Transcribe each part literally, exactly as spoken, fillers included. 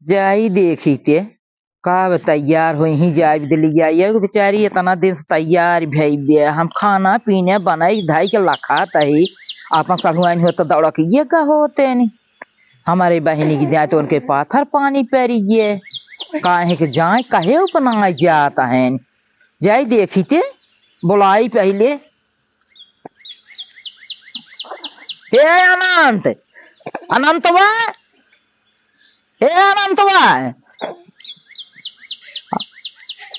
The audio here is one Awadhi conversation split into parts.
जाई देखी ते, कब तैयार होइहीं, जाई दे लिया। ये बेचारी इतना दिन से तैयार भई बे, हम खाना पीने बनाई धाई के लखात ही, आपन सढ़ुआइन होत दौड़ा के ये का होते नी। हमरे बहिनी की जाए तो उनके पाथर पानी पेरिए, काहे के जाए, कहे उपनाए जात हैं। जाई देखी ते, बोलाई पहिले। हे अनंत, अनंतवा, हे अनंतवा,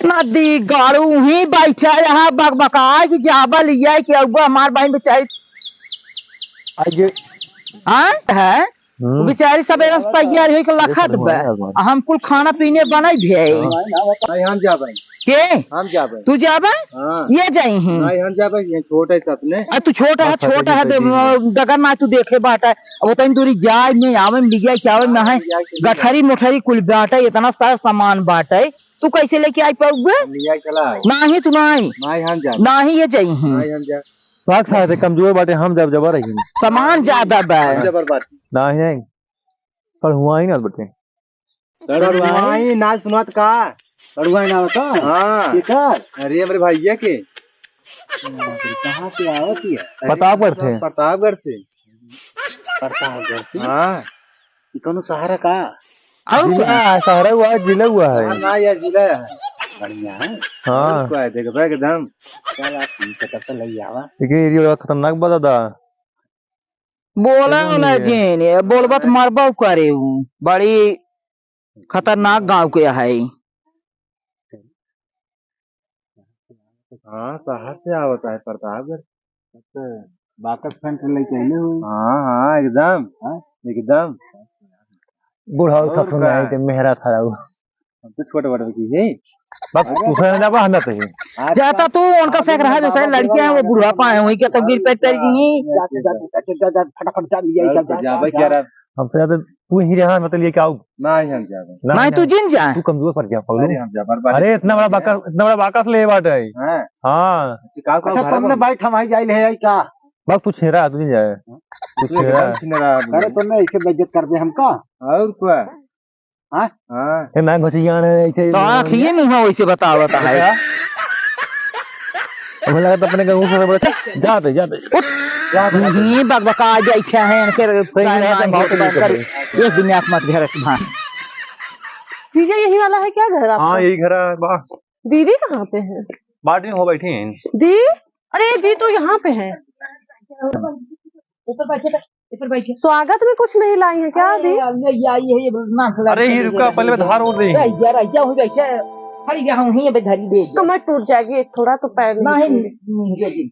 नदी गाड़ू ही बैठा रहा बकबकाए कि जाबा लिया कि अगुआ हमार बहिन बेचारी। आइए। हाँ? है? हम्म। बेचारी सबेरे से तैयार होई के लखत बा। आ हम कुल खाना पीने बनाई भी है। हाँ। नहीं, हम जाबे। के? हम जाबे। तू जाबे? हाँ। ये जाई हैं। नहीं, हम जाबे, ये छोट है सपने। आ तू छोट है, हाँ, छोट है, दे-, डगर ना तू देखे बाटा। अब उतनी दूरी जाए में, आवे में, लिया के आवे में, हाँ, है, लिया के गठरी मोठरी कुल बाटे, इतना सारा सामान बाटे, तू कैसे लेके आई पाउबे? हम लिया के चला आए। नाही तू नाही। नाही हम जाबे। नाही ये जाई हैं। नाही हम जाबे। बाग साहब, ते कमजोर बाटे, हम जब जबर रही। सामान ज्यादा बा। हम जबर बाटे। नाही, नाही। सढ़ुआइन ना बटे। सढ़ुआइन ना सुनत का? सढ़ुआइन ना बता? हाँ। केकर? अरे, हमरे भैया के। कहाँ से आवत है? अरे, प्रतापगढ़ से। प्रतापगढ़ से। प्रतापगढ़ से? हाँ। ई कौनो शहर है का? और जिला, शहर हुआ, जिला हुआ है। हाँ, ना, यार, जिला है। बढ़िया है। हाँ। और क्या है, देखबे एकदम। चल, आप इनसे कब से लई आवा? लेकिन ये खतरनाक बा दादा। बोला वाला जिन, ये बोलबा त मरबा करे उ। बड़ी खतरनाक गाँव के है। हाँ, शहर से आवत है प्रतापगढ़। अच्छा, बाकस फ्रंट लेके आइले हो। हाँ, हाँ, एकदम। हाँ? एकदम। बुढ़ाऊ और ससुर का? नहीं, ते मेहरा खड़ा हुआ। हम तो छोट बड़ की है। बस अरे उसे ना बा, हम तो ही। आज जाता तू, उनका आज सेक रहा, जैसे लड़कियां हैं, वो बुढ़ापा है, वही के तो गिर पैर पर जी। जा, जा, जा, जा, जा, फटाफट जा, लिया, जा, जा, जा, भाई, जा। क्या रहा? हम तो जाते, तू ही रहा, मतलब, ये क्या हो? नहीं, हम जा रहे। नहीं, नहीं, तू जिन जा। तू कमजोर पड़ जा, पगलू। अरे, हम जा, बर्बाद। अरे, इतना बड़ा बाकस, इतना बड़ा बाकस ले बाटे। हाँ। हाँ। अच्छा, का, का अच्छा, घर तुमने बन- बैठ, हम आई जाइल है, आई का? बस तू छेरा, तू नहीं जाए। हाँ? तू तू छेरा। एकदम छेरा आदमी। अरे, तुमने ऐसे बेइज्जत कर दे हमका। और क्या? हाँ? हाँ। ए, मैं घुचिया ने ऐसे तो आँख ये मुँह वैसे बतावत है। अच्छा। अब लगा तो अपने गहूँ से बड़ा, जा बे, जा बे। उठ। जा बे। नहीं, बकबका बैठे हैं, इनके सही है, गाय तो मांग बहुत के नीचे कर। है। एक दिन आँख मत घर भान। जीजा, यही वाला है क्या घर आपका? हाँ, यही घर है, बा। दीदी कहाँ पे है? बाटी में हो बैठी हैं। दी? अरे, दी तो यहाँ पे है। ऊपर बैठे, ऊपर बैठे। स्वागत में कुछ नहीं लाई है क्या, अरे, दी? अब ये, ये, ये, ये, ना, अरे, ये रुका, पहले मैं धार ओढ़ रही। अरे, यार, क्या हो गया? क्या? अरे, यहाँ हुई है, धरी दे। कमर टूट जाएगी, थोड़ा तो पैर नहीं नहीं, छूएंगे। नहीं, नहीं, नहीं।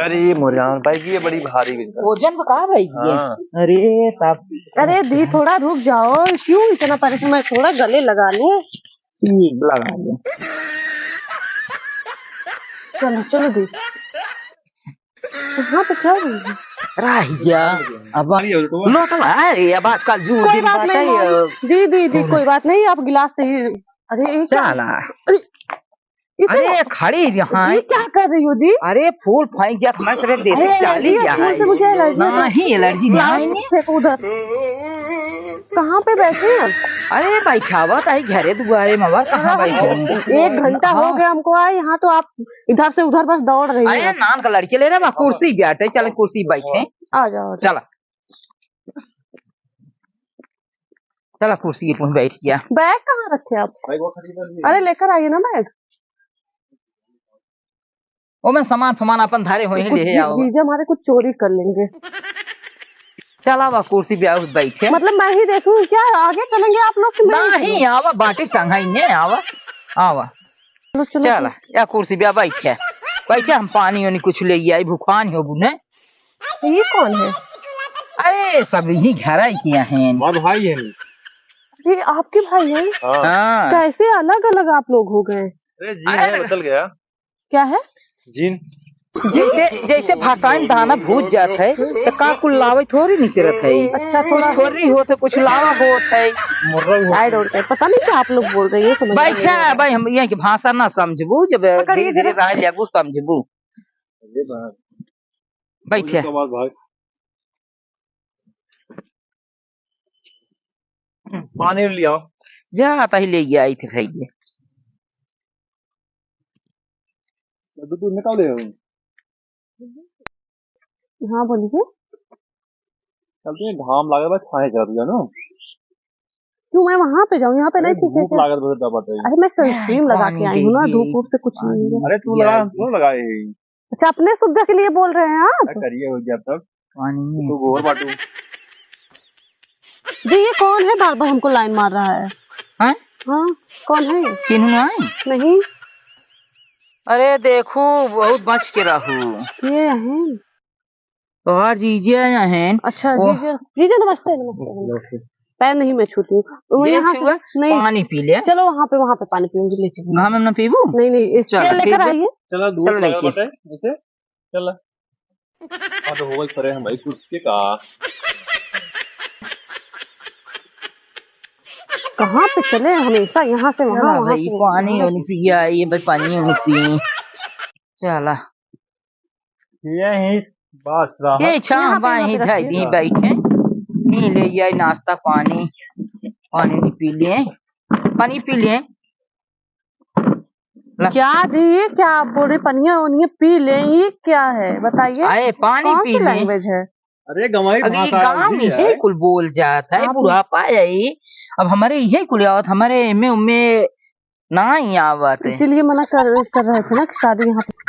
अरे, ये मोरियान भाई की, ये बड़ी भारी बिल्कुल। वजन तो कहाँ भाई की है? हाँ। अरे, तब। अरे, दी, थोड़ा रुक जाओ, क्यों इतना परेशान? मैं थोड़ा गले लगा लूं। ये लगा लूं। चलो, चलो, दी। हाँ, तो चल रही है। राही जा। अब लोटवा, अरे, अब आजकल जूड़ कोई दिन बात बात नहीं, है। दी, दी, दी, कोई बात नहीं, आप गिलास से ही, अरे, ये क्या? चला। अरे, ये क्या? अरे, खड़ी यहाँ। ये क्या कर रही हो, दी? अरे, फूल फेंक जात, मैं तेरे देसी अरे, चाली ये यहाँ फूल से है। मुझे एलर्जी है। नहीं, एलर्जी नहीं। प्लास्टिक फेंको उधर। कहाँ पे बैठे हैं? अरे, बैठावा ताई घरे दुआरे में, बस कहाँ बैठे हैं? एक घंटा हो हाँ। गया हमको आए, यहाँ तो आप इधर से उधर बस दौड़ रही अरे, हैं। नान का लड़के ले रहे, वहाँ कुर्सी बैठे, चल कुर्सी बैठे। आ जाओ, आ जाओ। चला। चला, कुर्सी पे बैठ गया। बैग कहाँ रखे आप? बैग वो खरीद लिया। अरे, लेकर आइए ना बैग। ओ, मैं सामान फामान अपन धारे होए हैं, कुछ ले जी-, आओ। जीजा हमारे कुछ चोरी कर लेंगे। चला, वह कुर्सी पे आओ, बैठे। मतलब, मैं ही देखूं क्या? आगे चलेंगे आप लोग कि मैं ही नहीं, चलूं? आवा, बाटी संघाई ने, आवा, आवा। चलो, चलो, चला, चलो। या कुर्सी पे बैठे। बैठे, हम पानी वानी कुछ ले आई, भूखान हो बुने। ये कौन है? अरे, सब यही घर आई किया हैं। हमारे भाई हैं। ये आपके भाई हैं? हाँ। हाँ। कैसे अलग-अलग आप लोग हो गए? अरे, जीन अरे, है, बदल गया। क्या है? जीन। जैसे, जैसे भाटा में दाना भूज जात है, तो का कुल लावे थोड़ी निकरत है। अच्छा, कुछ थोड़ा थोड़ी होत है, कुछ लावा होत है। मुर्रा होत I है। Don't care, पता नहीं क्या आप लोग बोल रहे हैं, समझ में नहीं आ रहा। भाई, हम यहाँ की भाषा ना समझबू, जब पकड़िए धीरे-धीरे जरा। रह जाबू, समझबू। ये बात। बैठे। और तो बात भाई। पानी ले आओ। जा, आता ही ले गया, आई थे खाइए। दूध निकाल ले। हाँ, बोलिए। चलते हैं, घाम लागे बा, छाए चलत जानो। क्यों मैं वहाँ पे जाऊँ? यहाँ पे नहीं, अरे, ठीक है धूप क्या? लागत बहुत डबा है। अरे, मैं सनस्क्रीन लगा के आई हूँ ना, पानी दे धूप वूप से कुछ नहीं है। अरे, तू लगा, तू लगाए है। अच्छा, अपने सुविधा के लिए बोल रहे हैं आप? क्या करिए हो गया तब? पानी में। तू गोर बाटू। जी, ये कौन है बार-बार हमको लाइन मार रहा है? हैं? हाँ, कौन है? चिन्हू ना है? नहीं। अरे देखू, बहुत बच के रहू। ये है। तोहार जीजा हैं। अच्छा, वो जीजा, जीजा नमस्ते, नमस्ते, नमस्ते। पैर नहीं मैं छूती हूँ। वो ये यहाँ से छुआ, नहीं। पानी पी ले। चलो वहाँ पे, वहाँ पे पानी पीऊंगी, ले चलो। घाम में ना पीबू? नहीं, नहीं, ये चल, चेयर लेकर ठीक है। आइए। चलो, धूप चलो, लगा लेके। बटे, ऐसे। चल। हाँ, तो हो गई परे हम भाई, कुछ के का? कहाँ पे चले हमेशा, यहाँ से वहाँ, चला वहाँ भाई, से पानी यहाँ। वानी पिया, ये भाई पानी वानी पी। चला। यही बस रहा। ये छाँह यहाँ पे, बाही यहाँ पे धई रखिए। दी बैठे। पी ले ये नाश्ता पानी, पानी नहीं पी ले, पानी पी ले। ला। क्या दी, ये क्या आप बोल रहे? पनिया ओनिया पी ले, ये क्या है बताइए? अरे पानी कौन पी सी ले। लैंग्वेज है? अरे गंवाई अरे ये भाषा गाँव आती में है। है, कुल बोल जात है, आप बुढ़ापा है। अब हमारे इहे कुल आवत, हमारे एमे उमे ना ही आवत है। इसीलिए मना कर, कर रहे थे ना कि शादी यहाँ पे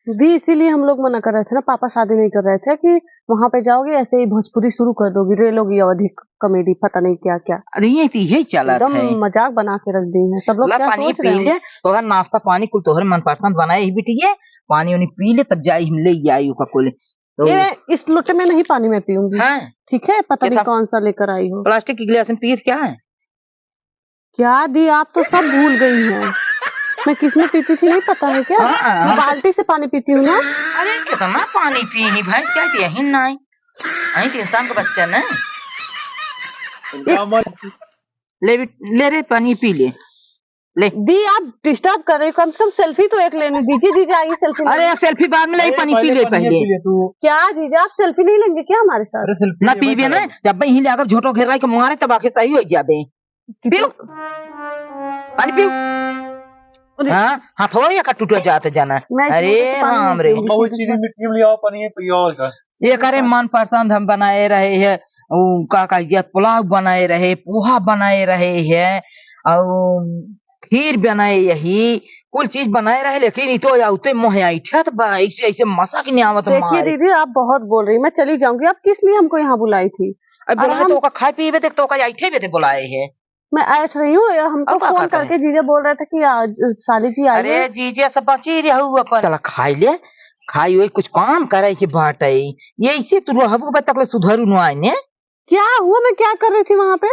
दी, इसीलिए हम लोग मना कर रहे थे ना, पापा शादी नहीं कर रहे थे कि वहां पे जाओगी ऐसे ही भोजपुरी शुरू कर दोगी, रेलोगी अवधी कॉमेडी, पता नहीं क्या क्या। अरे ये तो यही चलत एकदम है। मजाक बना के रख दी है सब लोग, ला क्या पानी सोच रहे पी हैं? ले, तोहर नाश्ता पानी कुल तोहर मनपसंद बनाए ही बिटिया, पानी उनी पी ले तब जाई हम ले आई ओका कुल। तो ये इस लोटे में नहीं पानी मैं पीऊंगी। हाँ। ठीक है, पता नहीं कैसा? कौन सा लेकर आई हो। प्लास्टिक के गिलास में पिए क्या है? क्या दी, आप तो सब भूल गई हैं। मैं किसमें पीती थी नहीं पता है क्या? हाँ, मैं हाँ। बाल्टी से पानी पीती हूँ ना। अरे कितना पानी पी ही भैंस, क्या दिया ही नहीं। अहीं तो इंसान का बच्चा ना। इनका मन ले भी, ले रे पानी पी ले। ले। दी आप डिस्टर्ब कर रही हो, कम से कम सेल्फी तो एक लेने दीजिए। जीजा आइए सेल्फी अरे लेने। सेल्फी बाद में ले, अरे पानी पी पहले ले पानी पहले। पी ले तू। क्या जीजा आप सेल्फी नहीं लेंगे क्या हमारे साथ? अरे सेल्फी ना लेवे पीबे ना, चला। जब मैं यहीं ले अगर झोटो घेर रहा है कि मुहारे तब आके सही हो जाबे। कितना पीऊ। पानी पीऊ। अरे। हाँ, हाथवा या का टूटा जात जाना। मैं अरे इसमें से पानी राम नहीं रे। पीऊंगी। अम्मा, वो चीनी मिट्टी में ले आओ, पानी पियो का। ये करे मनपसंद हम बनाए रहे हैं, उ का का इज्जत पुलाव बनाए रहे, पोहा बनाए रहे हैं, और खीर बनाए यही, कुल चीज बनाए रहे, लेकिन ई तो आउते मोह ऐठत बा, ऐसे, ऐसे मसा के नहीं आवत देखिए मार। दीदी, आप बहुत बोल रही, मैं चली जाऊंगी। आप किस लिए हमको यहाँ बुलाई थी? अब और बोलाए हम तो ओका खाए पीबे देख, तो ओका ऐठे बे दे बुलाए है। मैं ऐठ रही हूँ, ये हमको अब का फोन कहता है? करके जीजा बोल रहे थे कि आज साली जी आई अरे है। जीजा सब बची रहू अपन। चला खाई ले, खाई हुई कुछ काम करे के बाटे। ये इसे तू रहबू बा तक ले सुधरू न आए ने। क्या हुआ? मैं क्या कर रही थी वहाँ पे?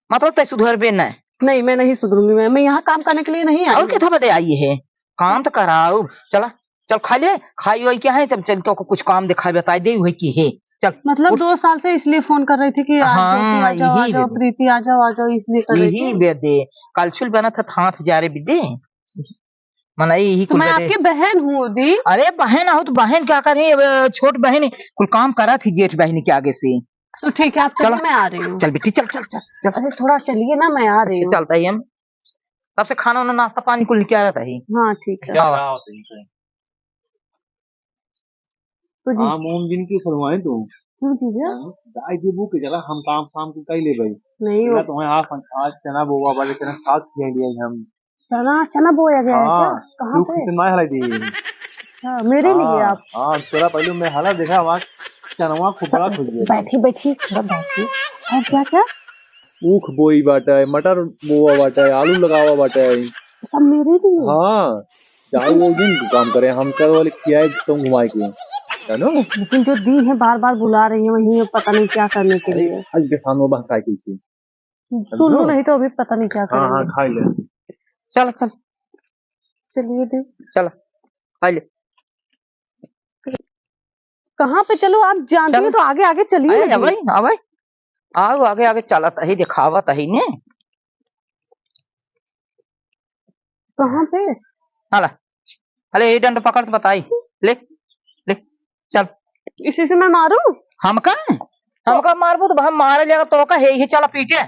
मतलब तै सुधरबे न। नहीं, मैं नहीं सुधरूंगी। मैं, मैं यहाँ काम करने के लिए नहीं आई और हूँ। के था बदे आई है? काम तो कराऊ। चला, चल खा ले, खाई वाई क्या है, तब चल तो कुछ काम दिखाई बताई दे, वही की है। चल, मतलब उठ। दो साल से इसलिए फोन कर रही थी कि आज हाँ, ज्योति आ जाओ, आ यही जाओ, दे दे। प्रीति आ जाओ, आ जाओ, इसलिए कर रही यही थी। बे दे, कलछुल बना था, हाथ जा रे बिदे। मना यही तो कुल मैं बे दे। आपकी बहन हूँ दी। अरे बहन हो तो बहन क्या करी, अब छोट बहन है, कुल काम करा थी जेठ बहन के आगे से। तो ठीक है, आप चलो, चलो। मैं आ रही हूँ। चल बेटी, चल, चल, चल, चल। अरे थोड़ा चलिए ना, मैं आ रही अच्छा, हूँ। चलता ही हम। तब से खाना वाना, नाश्ता पानी कुल लेके आ जाता ही। हाँ, ठीक है। क्या हाँ। कहा होता है इनसे? तो जी। हाँ, मोम जिन की फरमाए तू। क्यों जीजा? हाँ, दाई जी भूख के चला, हम काम शाम के कई ले भाई। नहीं, चला, वो तुम्हें आज, आज चना बोवा वाले चना साग खिया लिया हम। चना, चना बोया गया है हाँ, क्या? कहाँ तू पे? कितना हलाई दी? हाँ, मेरे लिए हाँ, आप। हाँ, तोरा पहले मैं हला देखा, वहाँ चनवा खूब बड़ा खुल गया। बैठी, बैठी, थोड़ा बैठी। और क्या, क्या? ऊख बोई बाटे, मटर बोआ बाटे, आलू लगावा बाटे। सब मेरे लिए? हाँ, चाहे वो दिन काम करे, हम कर वाले खियाए तो घुमाए के, जानो? लेकिन जो दी है, बार-बार बुला रही है, वहीं पता नहीं क्या करने के अरे, लिए। आज के सामने बहकाए कैसे? सुन लो, समझो? नहीं तो अभी पता नहीं क्या हाँ, हाँ, करेंगे। खा ले। चल, चल। चलिए दे। चल, खा ले। कहाँ पे? चलो, आप जानती चल। हैं तो आगे आगे चलिए अरे, ना जी। अबे, अबे। आओ, आगे आगे चलत ही, दिखावत ही ने। कहाँ पे? हला, हले, ये डंडा पकड़ तो बताई। ले, ले, चल। इसी से मैं मारूं? हमका? हमका मारबू तो हम मारे लेगा, तो का है, ये चला पीटे।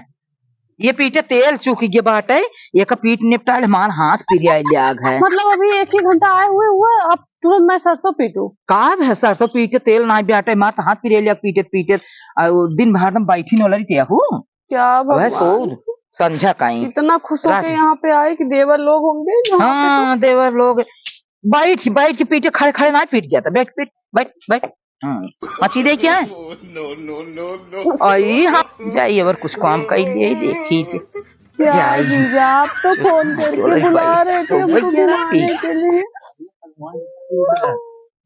ये पीटे तेल चूक गए बाटे, ये का पीट निपटाइल हमार हाथ पिरियाइल आग है। मतलब अभी एक ही घंटा आए हुए हुए, अब तुरंत मैं सरसों पीटू? का भे सरसों पीटे तेल ना बाटे, हमार तो हाथ पिरियाइल आग पीटे पीटे। आ, वो दिन भर में बैठी न लड़ी ते हूँ। क्या वह भगवान। सोच संझा काई। इतना खुश होके रात। यहाँ पे आए कि देवर लोग होंगे यहाँ पे तो। हाँ, देवर लोग। बैठ, बैठ के पीटे, खड़े, खड़े ना पीट जाता। बैठ, पीट, बैठ, बैठ। हम्म, मची दे क्या है? No, no, no, no। आई, हाँ, जाइए, और कुछ काम कर लिए, देखिए। क्या जाइए। जीजा, आप तो फोन करके बुला रहे थे हमको घुमाने के लिए।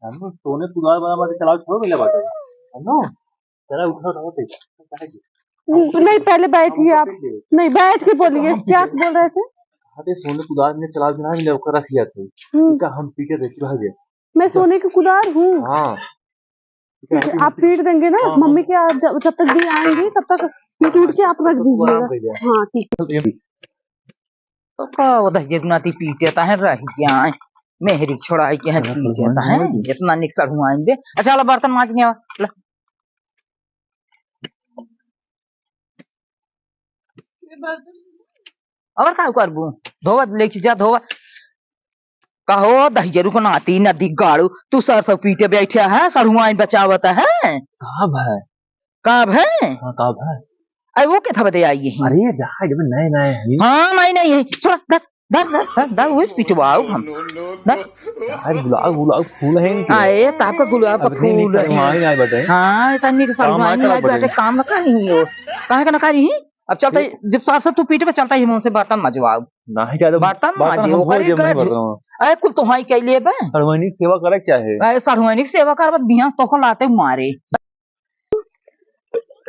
हम सोने कुदार वाला हमारे चलाओ छोड़ मिला बात है। है ना? चला, उठा, उठा, उठा, उठा। नहीं, पहले बैठिए आप। नहीं, बैठ के बोलिए, क्या बोल रहे थे? अरे, सोने कुदार में चला के ना मिले, ओकर रख लिया थे। हम्म। इनका हम पीटे थे, चुरा गए। मैं सोने की कुदार हूँ। हाँ। ठीक है, आप पीट देंगे ना, हाँ, मम्मी हाँ। के आप जब, जब तक दी आएंगी, तब तक पीट उठ के आप रख तो आराम दीजिएगा। कर जाए। हाँ, ठीक है। तो का वो दहिया नाती पीटे ता है, रह गया है। मेहरी छोड़ाई के है, हाँ, पीटे ता है। हाँ। इतना निक सड़ुआइन बे। अच्छा, ला बर्तन माज के आवा, ला। और का करबू? धोवा, लेके जा, धोवा। कहो, दहिजरू को नाती नदी गाड़ू, तू सरसों पीटे बैठा है, सड़ुआइन बचावत है। का भय? का भय? हाँ, का भय? अरे वो के था बदे आई है? अरे, जहाँ जब नए नए हैं। हाँ, नए नए हैं। थोड़ा दस, दस, दस, दस, दस, उस पिटवाओ हम। दस। यार, गुलाब, गुलाब फूल है इनके। आए, तो आपका गुलाब का अब इतनी फूल है। शर्माई ना बटे। हाँ, इतनी के काम शर्माई ना ना करे बटे, बटे। काम ना करी हो। काहे का ना करी? अब चलता ही, जब साथ साथ तू पीटे पे चलता ही, मुंह से बर्तन मजवाओ। नहीं, ज्यादा बर्तन बर्तन माजे, हम ओकर धोए ही देब, नहीं कर। बर्तन हम। अरे, कुल तोहाई के लिए बे। सड़ुआइन की सेवा करे के चाहे। अरे, सड़ुआइन की सेवा कर, बस बिहान तोको लाते मारे।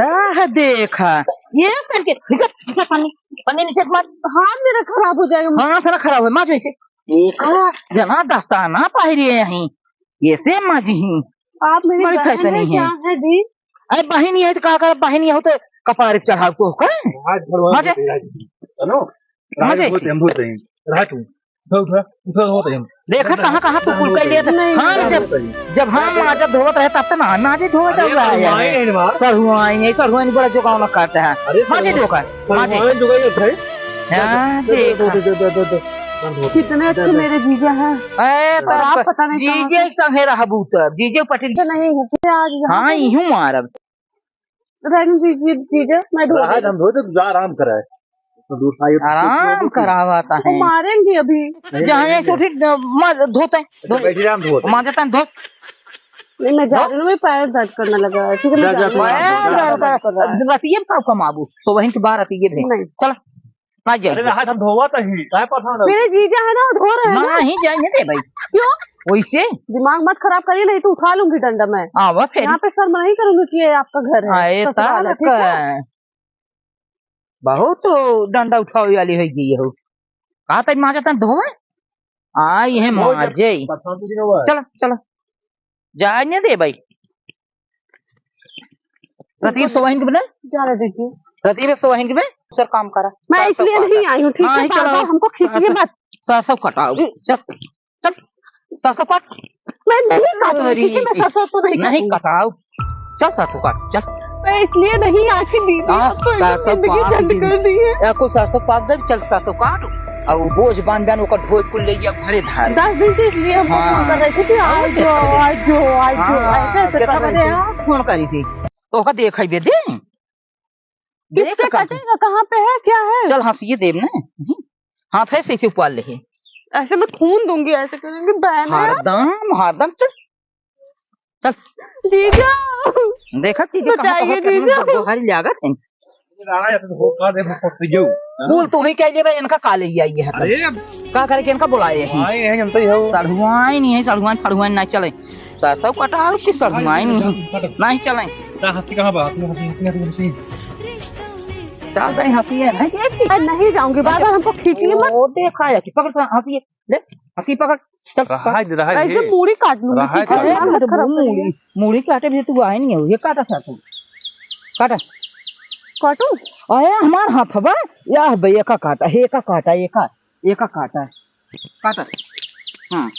का है देखा, ये करके, निकल, निकल पन्नी, पन्नी नीचे मत। हाथ मेरा खराब हो जाएगा। हाथ ना खराब है, माजो इसे। देखा, जना दस्ताना पहिरे यहीं, ये से माजी ही। आप मेरी बड़ी बहन फैशन है, ही है। क्या है दी? अरे बहिन ये तो का कर, बहिन ये हो तो कपार चढ़ाव को कर। राज भगवान माजे। हेलो? राज माजे। बहुत हम बहुत हैं। राज हूँ। उठा, उठा, उठा, धोत है हम। देखा कहाँ, कहाँ तू कुल कर लिए थे। नहीं, हाँ, नहीं, जब, नहीं। जब हम माजा धोवत रहे, तब तो ना, माजे धोवत अरे, हुआ है। सड़ुआइन है ना। सड़ुआइन है, सड़ुआइन बड़ा जोगावना करता है। अरे, माजे सड़ुआइन, धोकर, माजे। सड़ुआइन जोगाई है भाई। हाँ, दे, दे, देखा। दे, दे, दे, दे, दे। कितने अच्छे दे, दे। मेरे जीजा हैं। ए, और आप तब पता नहीं कहाँ जीजे से। संगे रहबू तब, जीजे पटेल। नहीं, आज यहाँ हाँ, पे इहूँ मारब। रहने दीजिए जीजा, मैं धो राहत दूँगी। हम धो दे, तू जा आराम करे। तो दूर से आई हो तो आराम कुछ नहीं करावत है। मारेंगे अभी। नहीं, जहाँ नहीं, ये नहीं। छोटी, अ, माँ धोते हैं, अच्छा, धो। बैठी राम धोते हैं। माँ जाता है, धो। नहीं, मैं जा धो। रही हूँ, मेरे पैर दर्द करने लगा है, ठीक है, मैं जा, जा, जा रही हूँ। तू आराम कर, जा, आराम कर। रतिये में का कमाबू? तो वहीं के बाहर रतिये में। नहीं। चल, ना जाए। अरे, राहत हम धोवा तो ही, काहे परेशान हो? मेरे जीजा है ना, वो धो रहे हैं ना। नहीं, जाए नहीं दे भाई। क्यों? वैसे? दिमाग मत खराब करिए, नहीं तो उठा लूंगी डंडा मैं। आवा फिर। यहाँ पे शर्म नहीं करूंगी कि ये आपका घर है, आए ससुराल है, तारक। ठीक है? बहुत डंडा उठावे वाली हो गई हो। कहा तक माँ जाता धोवे? आ, ये धो जा, माजे। परेशान तो नहीं हुआ है। चलो, चलो। जाए नहीं दे भाई। रतीब सोहिन के बने? जाने दीजिए। रतीब सोहिन के बने? सर काम करा। मैं सर इसलिए काम नहीं करा। आई हूँ, ठीक हाँ, है? ही बार-बार चलाओ। हमको खींचिए सर, मत। सर सब कटाओ। जी। चल, चल, सर सब काट। मैं नहीं काटूंगी, अरे, ठीक है? मैं सर सब तो नहीं नहीं काटूंगी। कटाओ। चल, सर सब काट, चल। मैं इसलिए नहीं आई थी दीदी, हाँ, आपको सर सब जिंदगी काट झंड दी। कर दी है। या कोई सर सब काट दे, चल, सर सब काट। अब बोझ बांध बांध ओकर ढोई कुल ले जा घरे धार। दस दिन से इसलिए हमको हाँ। फोन कर रहे थे कि आ और जाओ, देखा आ जाओ, आ जाओ, हाँ, ऐसे, ऐसे देखा कर रहे बदे थे। आप फोन करी थी। तो ओका देखइबे दे। देख किससे कहाँ पे? कटेगा? कहाँ पे है? क्या है? चल हंसिए देब ना। हाथ है से ऊपर ले है। ऐसे मैं खून दूंगी, ऐसे करेंगे बहन है। हरदम, हरदम चल। चल। जीजा। देखा चीजें कहाँ बचाइए कहाँ जीजा। जोहारी लागत है। राणा, या तो हो का दे, फट फट जाऊ। बोल, तू ही कह ले भाई, इनका का ले आई है? अरे, का करे के इनका बुलाए हैं? आए हैं, जनता ही हो। सड़ुआइन नहीं है, सड़ुआइन, सड़ुआइन नहीं चले। सरसों कटाओ कि सड़ुआइन नहीं, नहीं चले। का हंसी कहाँ बात में? हंसी, हंसी, हंसी, हंसी। चल, तई हंसी है, नहीं, ये मैं नहीं जाऊंगी, बार-बार हमको खींचिए मत। ओ, देखा है, पकड़, हंसी है। ले, हंसी पकड़। चल, रहा पकड़। है, रहा है। ऐसे मूड़ी काट लूंगी, रहा है, ठीक है? काट। अरे, दिमाग मत खराब करिए। मूड़ी, मूड़ी काटे भी तू आए नहीं हो, ये काटा था तू। काटा। काटू? अरे, हमार हाथ बा। या बे, एका काटा, हे एका काटा, एका, एका काटा। काटा। हाँ।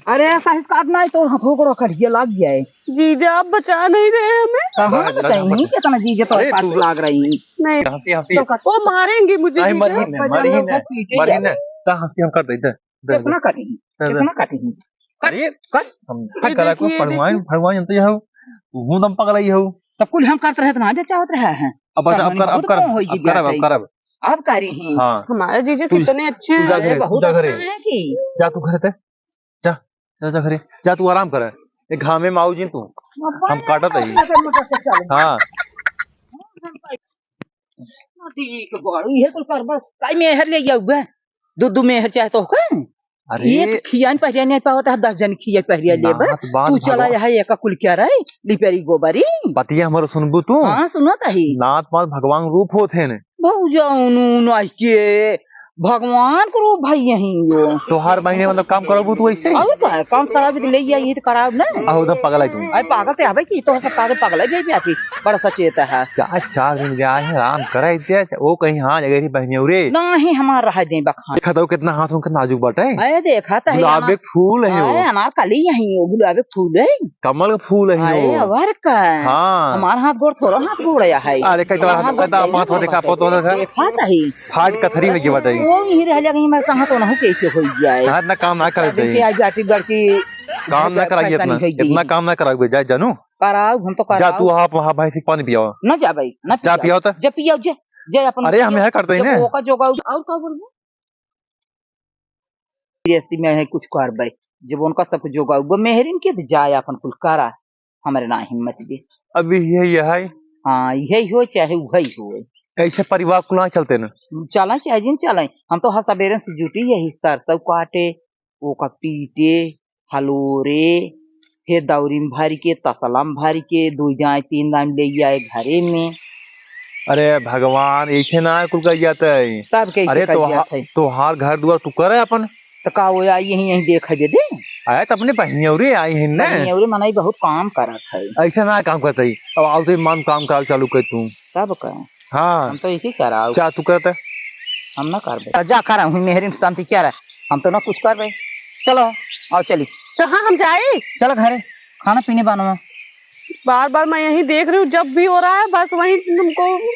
अरे, सही काट ना, तो हथोकड़ो कट गया, लाग गया है। जीजा, आप बचा नहीं रहे हमें। कहाँ लगा, लगा, बचाई? लगा। कितना जीजा तो अरे, पास तू लाग रही। नहीं। हंसी, हंसी। तो कट- वो मारेंगे मुझे, नहीं, जीजा। मरी नहीं, मरी नहीं, पीटे मरी जाए। नहीं। तो हंसी हम कर देते। दे, कितना दे। कटी? दे, दे। कितना कटी? अरे, कट। हम ये करा को देखिए, भगवान, देखिए। भगवान जानते हो, तू हूँ दम पगलाई हो। तब कुल हम करत रहे तो ना बेचावत रहे हैं। अब बस, तब अब हमने कर, अब बहुत कर, कम होई अब जी करब, अब ब्याह करब। अब करी ही। हाँ। हमारे जीजा तू, कितने अच्छे तू जा हैं। घरे, अरे, तू बहुत जा घरे। अच्छा है कि। जा तू घरे ते। जा, जा, जा घरे। जा तू आराम कर। ये घामे में आऊ जी तू। हम काटत हई। हाँ। ठीक बड़ू, ये कुल करबा। काई मेहर ले जाऊ बे? दू दू मेहर चाहे तो का? अरे। एक खियान पहिरिया नहीं पावत है, दस जन खिया पहिरिया लेबे। नात बात तू चला भगवान। यहाँ एक कुल क्या रहे? लिपेरी गोबरी। बतिया हमरो सुनबू तू? हाँ, सुनत ही। नात बात भगवान रूप होत है ने। भौजाउनु नाई के भगवान को रूप भाई यही यो। तोहार बहिने मतलब काम करबू तू ऐसे? और का है? काम कराबी तो ले जाइए तो कराब ना। आहो, उधर पगला है तू। अरे पागल ते हवे कि तोहर सब पागल, पगला भी आती। बड़ा सचेत है। चार, चार दिन गया है, आराम करे इते। वो कहीं हाँ जगह थी बहनिया रे। नाही हमार रह दे बखान। देखा तो कितना हाथ उनका नाजुक बाटे। अरे देखा तो है गुलाब अनार-, एक फूल है वो। अरे अनारकली यही हो, गुलाब एक फूल है। कमल का फूल है अरे वो। अवर का। हाँ। हमार हाथ गोड़ थोड़ा हाथ गोड़ आया है। अरे कहीं तो हमार हाथ हाथ गोड़ पता, पहले हाथ देखा, देखा, पता देखा। देखा तो है। फाट कथरी हो गई बाटे। वो यही रह लगी, मैं कहाँ तो ना कैसे हो जाए। हाँ, इतना काम ना करे शादी चाहिए। के आज जाती बड़की काम ना कराइए फैशन इतना, हो गई। इतना काम ना कराओगे, जा जानू। कराओ, हम तो जा कराओ। तू वहाँ, वहाँ भैंसी के पानी पियाओ। ना जा भाई, ना जा पियाओ। पियाओ तो। जा पियाओ, जा, जा अपन अरे, हम पियाओ। यहाँ करते ही जब ना। ओका जोगाऊ, और का बोलबो? गृहस्थी में है कुछ करबे, जब उनका सब कुछ जोगाऊ, वो मेहरिन के तो जाए अपन कुल करा, हमारे ना हिम्मत दे। अभी यही है। हाँ, यही हो चाहे वही हो। कैसे परिवार कुल ना चलते ना? चला चाहे जिन चला, हम तो हर सबेरे से जुटी यही सरसों काटे, ओका पीटे, हलोरे, फिर दौरी में भर के, तसला में भर के, दो दाई, तीन दाई ले आए घरे में। अरे भगवान, ऐसे ना कुल कह जाता है। तब कैसे अरे कह तोहा-, जाता है? तोहार घर दुआर तू करे अपन। तो का वो आई यहीं, यहीं देख दे दे। आए तो अपने बहिनियौरे आई हैं ना। बहिनियौरे मनाई बहुत काम करत है। ऐसे ना काम करता है। अब आओ तो मान काम कराओ चालू कर तू। तब का? हाँ। हम तो इसी कराओ। क्या तू करता? हम ना करबे। जा करा हूँ मेहरी में शांति क्या रहा? हम तो ना कुछ करबे। चलो, आओ चली। कहाँ हम जाए? चलो घरे, खाना पीने बनाओ। बार बार मैं यही देख रही हूँ, जब भी हो रहा है बस वही तुमको।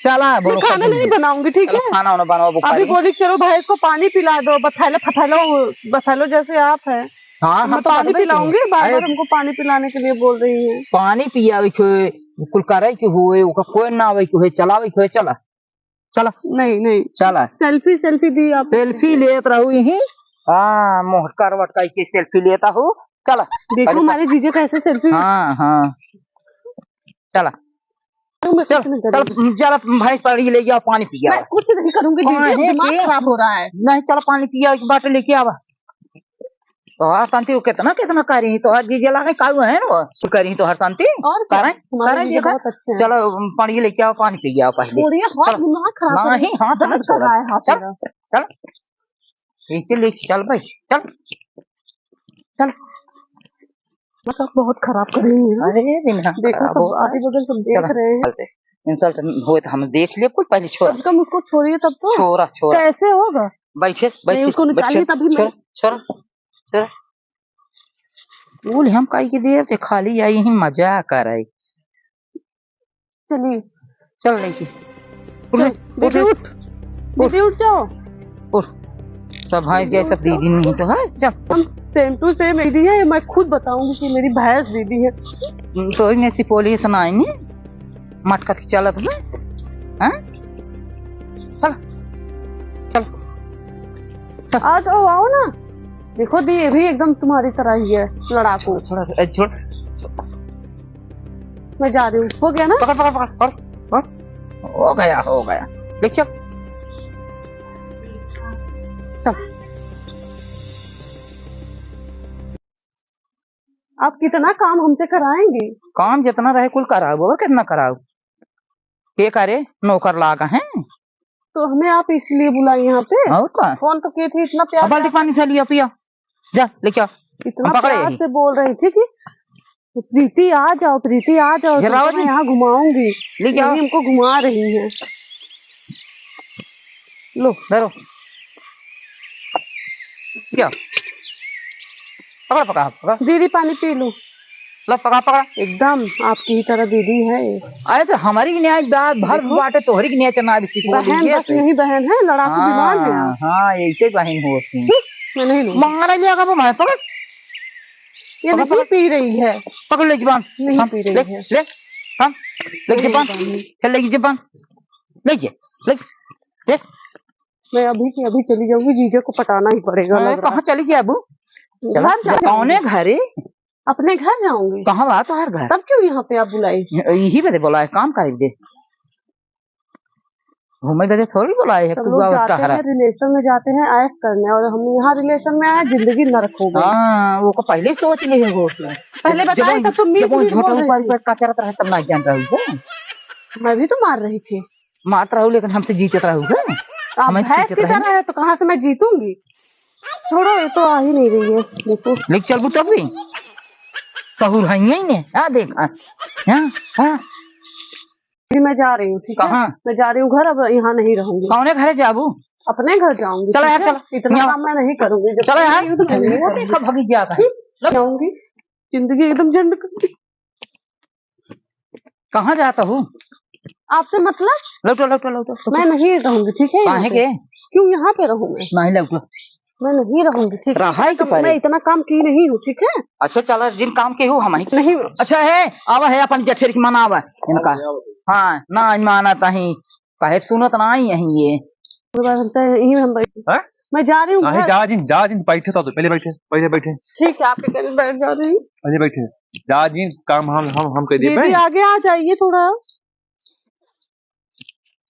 चला, मैं बोलो, खाना कब नहीं बनाऊंगी, ठीक चलो, है? खाना वाना बनाओ, अभी बुखारी। बोली, "चलो भाई, इसको पानी पिला दो, बथैलो, फथैलो, बथैलो जैसे आप हैं।" हाँ, हम मैं तो पानी करबे पिलाऊंगी, करें। बार बार अरे, हमको पानी पिलाने के लिए बोल रही हैं। पानी पियावे के होए, कुल करे के होए, ओका कोई ना आवे के होए, चलावे के होए, चला। चला। नहीं, नहीं। चला। सेल्फी, सेल्फी दी आप। सेल्फी लेत रहू यहीं। हाँ, मोहटका वटका के सेल्फी लेता हूँ। चला। देखो अरे, हमारे जीजा कैसे सेल्फी। हाँ, हाँ। चला। मैं चल, कुछ नहीं चल, करूँगी। चल, भैंस पानी ले जाओ, पानी पी आओ। मैं कुछ नहीं करूँगी, काहे जीजा, दिमाग के? खराब हो रहा है। नहीं, चल, पानी पी आओ, एक बाटल लेके आवा। तोहार शांति वो कितना, कितना करी, तोहार जीजे लागे काऊ है ना वो। तू करी तोहार शांति? और क्या? करें, हमारे करें जीजे देखा? बहुत अच्छे हैं। चलो, पानी लेके आओ, पानी पी आओ पहले। छोड़िए, हाथ चलो। दिमाग खराब कर नहीं, रहे हैं। हाथ मत दर्द कर छोड़ो। रहा है हाथ चल, मेरा। चल। ऐसे लेके चल भाई, चल। चल। मतलब बहुत खराब कर रही है। अरे, दिमाग देखो, खराब सब होता है। आदि बगल सब देख चलो, रहे हैं। चलते। इंसल्ट होए तो हम देख ले कुछ पहले छोड़। कम से कम उसको छोड़िए तब तो। छोड़ा, छोड़ा। कैसे होगा? बैठे, नहीं, बैठे, उसको निकालिए बैठे। तभी मैं छोड़, छोड़, छोड़। बोल, हम काहे के देव ते खाली आई ही मजाक करे। चलिए। चल नहीं की। उठ, चल, उठ, बेटी उठ। उठ। बेटी उठ जाओ। उठ। सब भैंस गए, सब दीदी नहीं तो है। चल। हम same to same दीदी है, मैं खुद बताऊंगी कि मेरी भैंस दीदी है। तो इन्हें सिपोली से ना आएंगे। मटका के चलत बा, हैं? चल, चल, चल। आ जाओ, आओ ना। देखो दी, ये भी एकदम तुम्हारी तरह ही है, लड़ाकू। छोड़, छोड़, ए, छोड़। मैं जा रही हूँ, हो गया ना? पकड़, पकड़, पकड़, पकड़, पकड़। हो गया, हो गया। देख चल। चल। आप कितना काम हमसे कराएंगे? काम जितना रहे कुल कराओ, और कितना कराओ? के करे नौकर लागा हैं? तो हमें आप इसलिए बुलाई यहाँ पे? और का? फोन तो किए थे, इतना प्यार अब बाल्टी से पानी उठा लिया, पिया। जा, लेके आ। इतना हम पकड़े प्यार यही। से बोल रही थी कि प्रीति आ जाओ, प्रीति आ जाओ, जरा तुमको और मैं यहाँ घुमाऊंगी। लेके आओ। यही हमको घुमा रही हैं। लो। धरो। क्या? पकड़, पकड़, पकड़। दीदी, पानी पी लो। लो, पकड़, पकड़। एकदम आपकी ही तरह दीदी है। अरे, तो हमारी भी न्याय बा-, भर देखो। बाटे, तोहरी की न्याय चना भी सीखो, बहन, दीजिए बस से। यही बहन है, लड़ाकू हाँ, विमान है आप। हाँ, ऐसे बहन होती। हम्म, मैं नहीं लूंगी। मंगला लिया का वो भाई, पकड़। ये पकड़, नहीं पकड़। पी रही है। पकड़ ले जबान। नहीं हाँ, पी रही ले, है। ले, हाँ, ले नहीं जबान। पी रही। चल, ले जबान। ले जे, ले, ले। मैं अभी की अभी चली जाऊंगी, जीजा को पटाना ही पड़ेगा, अरे, लग रहा है। कहाँ चली जाबू? चला, घर जाऊंगी। कौने घरे? अपने घर जाऊंगी। कहाँ बा तोहार घर? तब क्यों यहाँ पे आप बुलाई? यही बदे बोला है, काम करे बदे। घूमे बदे थोड़ी बोला है, सब लोग कुआ जाते टहरा। हैं, रिलेशन में जाते हैं ऐश करने, और हम यहाँ रिलेशन में आए, जिंदगी नरक हो गई। हाँ, वो को पहले ही सोच लिए हो। पहले बताए, जब तब तो मीठ जब मीठ बोल झोटा रहे ऊपर थे। पर कचरत रहे, तब ना जान रही हो। मैं भी तो मार रही थी। मारत रहू, लेकिन हमसे जीतत रहू है। आप हमें भैंस जीतत की रहे तरह ना। है, तो कहाँ से मैं जीतूंगी? छोड़ो, ये तो आ ही नहीं रही है। देखो। लेके चलबू तब भी? सहूर है ही नहीं। आ देख, आ। हाँ, हाँ। जी, मैं जा रही हूँ, ठीक है? कहाँ? मैं जा रही हूँ घर, अब यहाँ नहीं रहूंगी। कौने घरे जाबू? अपने घर जाऊंगी, चला ठीक यार, है? चला। इतना यहाँ। काम मैं नहीं करूंगी। जब चला यार। नहीं हूँ, तो मैं नहीं वो करूंगी। देखा भगी जाता है। हम्म, जाऊंगी। जिंदगी एकदम झंड कर दी। कहाँ जाता हूँ? आपसे मतलब? लौटो, लौटो, लौटो। मैं नहीं रहूंगी, ठीक है, यहाँ काहे पे। के? क्यों यहाँ पे रहूँ मैं? नहीं, लौटो। मैं नहीं रहूंगी, ठीक है? रहा है कि मैं परे? इतना काम की नहीं हूँ, ठीक है? अच्छा, चला, जिन काम के हो, हम ही। नहीं। अच्छा है, आवा है, अपन जठेर की मनावा इनका। हाँ, ना मानत ही, काहे सुनत ना ही यही ये। पूरे बार हम तो यहीं हम बैठे। हैं? मैं जा रही हूँ नहीं, घर। जा जिन, जा जिन, बैठे तो, पहले बैठे, पहले बैठे। ठीक है, आपके कहने बैठ जा रही हूँ। पहले बैठे। जा जिन, काम हम, हम, हम कर दिए दीदी, बे। आगे आ जाइए थोड़ा।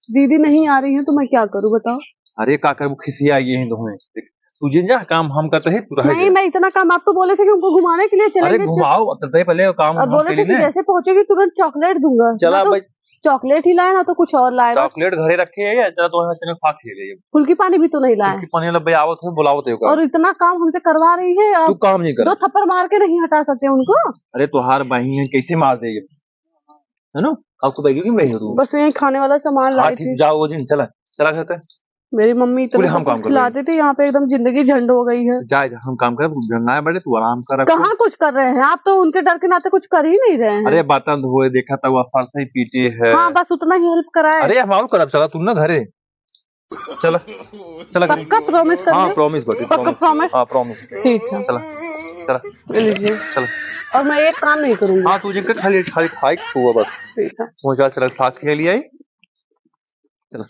दीदी नहीं आ रही है तो मैं क्या करूँ, बताओ? अरे, का करूँ, खिसिया गए हैं दोहें। देख, तू जिन जा, काम हम करते हैं, तू रह नहीं, जा। मैं इतना काम, आप तो बोले थे कि उनको घुमाने के लिए अरे, चलेंगे। घुमाओ, अब तो पहले काम और हम बोले कर थे कि लें। जैसे पहुंचेगी तुरंत चॉकलेट दूंगा। चला ना तो भाई। चॉकलेट ही लाए, ना तो कुछ और लाए, बस। चॉकलेट घरे रखे है, चला तो वहाँ चला साथ खेले। फुल्की पानी भी तो नहीं लाए। फुल्की पानी वाला भाई आवत है, बुलावत है ओकर। और इतना काम हमसे करवा रही है, तू आप काम नहीं कर। दो थप्पड़ मार के नहीं हटा सकते उनको? अरे, तोहार बहिन है, कैसे मार दे? है ना? आपको बैगी क्यों रही हो तू? बस यही खाने वाला सामान हाँ, लाई ठीक, थी। जाओ, वो दिन चला, चला घर पे। मेरी मम्मी इतना बोले, हम सब काम कुछ कर लेंगे। खिलाती थी, यहाँ पे एकदम जिंदगी झंड हो गई है। जा, जा, हम काम कर, झंडा है बड़े, तू आराम कर, रखो। कहाँ कुछ कर रहे हैं आप? तो उनके डर के नाते कुछ कर ही नहीं रहे हैं। अरे, बर्तन धोए, देखा था, वो फर्श ही पीटे है। हाँ, बस उतना ही हेल्प कराए। अरे, हम और करब, चला तू ना घरे। चला, चला घरे। पक्का प्रॉमिस कर हाँ, रहे हो? प्रॉमिस बाटे, पक्का प्रॉमिस। प्रॉमिस? हाँ, प्रॉमिस। ठीक है। चला, चला। ले लीजिए। चला। और मैं एक काम नहीं करूंगी। हाँ, तू जिनका खाली, खाली खाए के हुआ बस। ठीक है। वो जा, चला, खा के ले आई। चला।